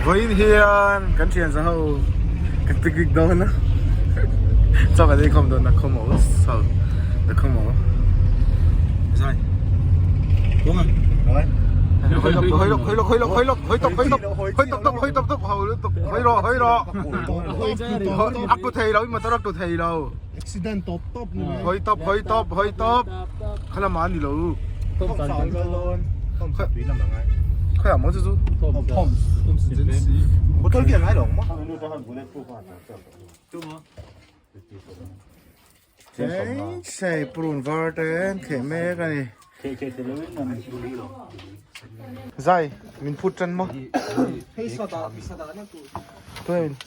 Vawiin hian kan thian za ho kan picnic dawn a chaw kan ei khawm dawn a khawmaw so the khawmaw zai buang a hawi lawk hawi lawk hawi lawk hawi lawk hawi lawk hawi tawp hawi tawp hawi tawp tawp hawi tawp tawp hawi lutuk hawi rawh hawi rawh a tlu thei lo i motor a tlu thei lo Accident tawp tawp ni mai. Hawi tawp hawi tawp hawi tawp khalam ah a ni lo. Khawiah maw chu chu? Bottle khi a ngai lo maw? Hei purun var te an kheh mek a ni. Zai min phut tan maw?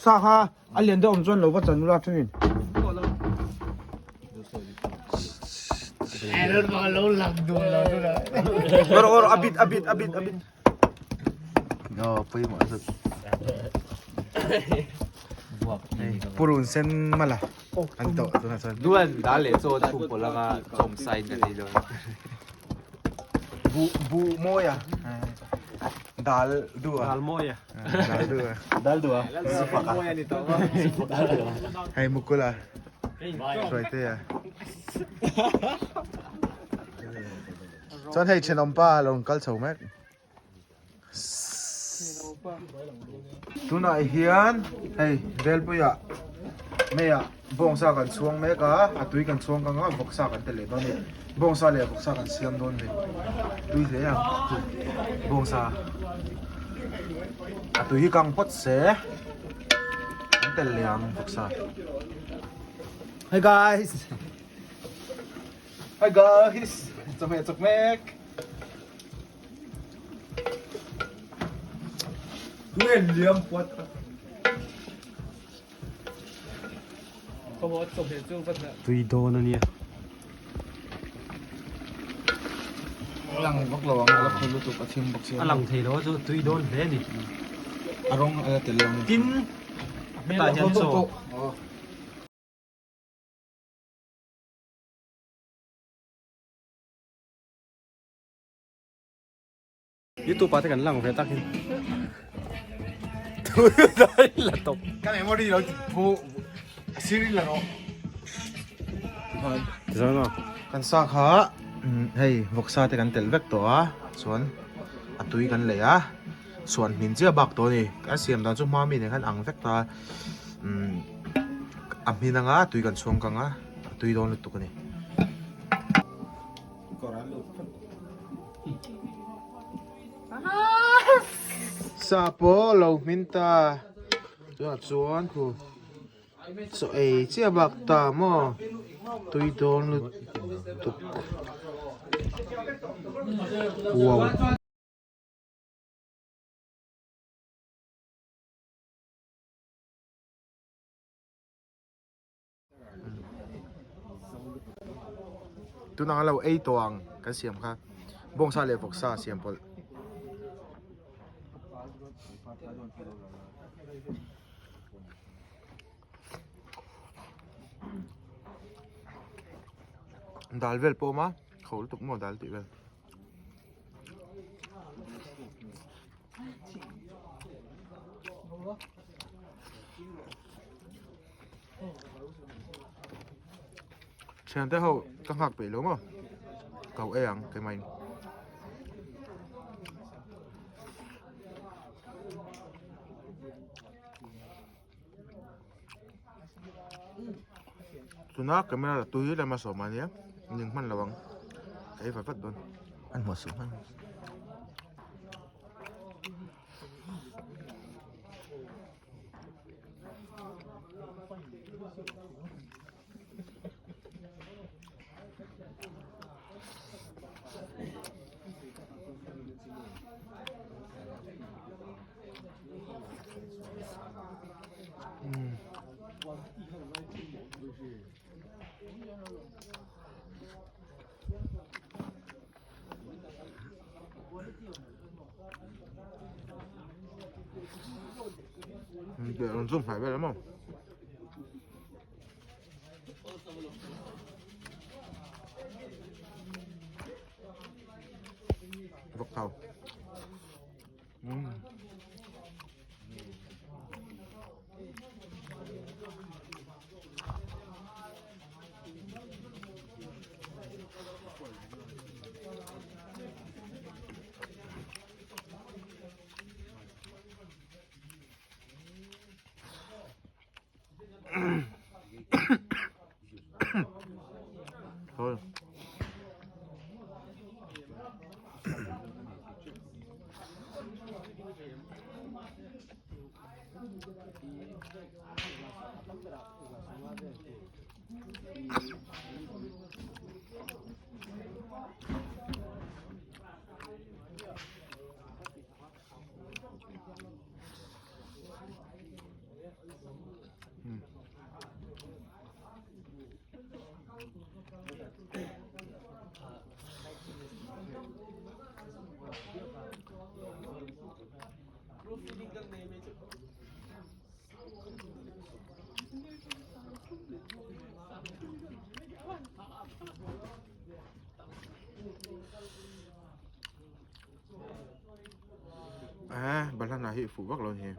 Sa kha A lian deuh awm chuan lo va chan ula thenin. Or or a bit a bit a bit a bit. No pawimawh zet. Purun sen mala an tawh tunah chuan. Duan dal leh chaw chhum pawlh anga chawm sign kan ei dawn. Bu bu mawi a. Dal du a. Dal mawi a. Dal du a. Dal du a. Hei mukula. Hruai te a. Chuan hei thenawm pa lo kal chho mek. Tunah hian hei Velpuia meiah bawngsa kan chhuang mek a, a tui kan chhuang kang a, vawksa kan ti leh dawn a ni. Bawngsa leh vawksa kan siam dawn a ni. Tui hle ang chu bawngsa a tui hi kang phawt se an tel leh ang vawksa. Hi guys. Hi guys. Chawhmeh chawk mek. Tui dawn a nia. Lang vak lo ang a la khawl lutuk a thim bawk sia. A lang thei lo a chu tui dawn hle a ni. A rawng a la tel lo a ni. Tin hetah hian chaw. YouTube ah te kan lang ve takin Dai la tawp. Ka memory lo ti phu a sir in la rawh. Tichuan maw? Kan sa kha hei vawksa te kan telh vek tawh a chuan a tui kan lei a chhuan hmin chiah bak tawh a ni. Kan siam dan chu hma mi nen khan ang vek ta a hmin anga tui kan chhuang kang a a tui dawn lutuk a ni. Sa pawh lo hmin ta tunah chuan khu chaw ei chiah bak ta maw tui dawn lutuk wow. Tunah lo ei tawh ang kan siam kha bawngsa leh vawksa siam pawlh. Dal vel pawh a awm a kho lutuk maw dal tih vel. Thiante ho ka nghak peih lo maw ka ho ei ang keimah in. Tuna camera la tui lama sawm a nia ning hman lo ang ka ei vat vat dawn an hmuh suh hman. Rawn zoom hnai vel em aw. Vawk thau. Sorry. À, balhla hnah hi a fuh vak lo a ni hi.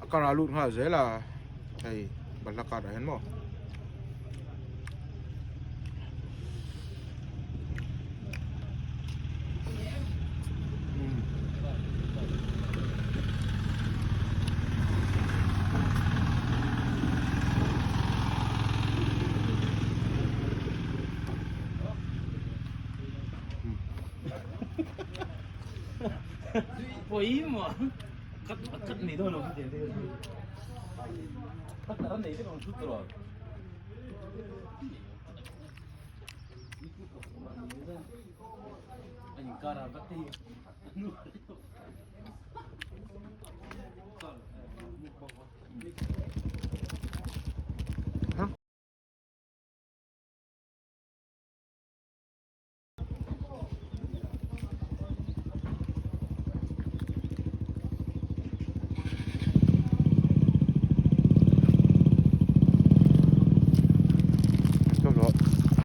A kar ah lut nghal zel a hei balhla kar ah hian maw.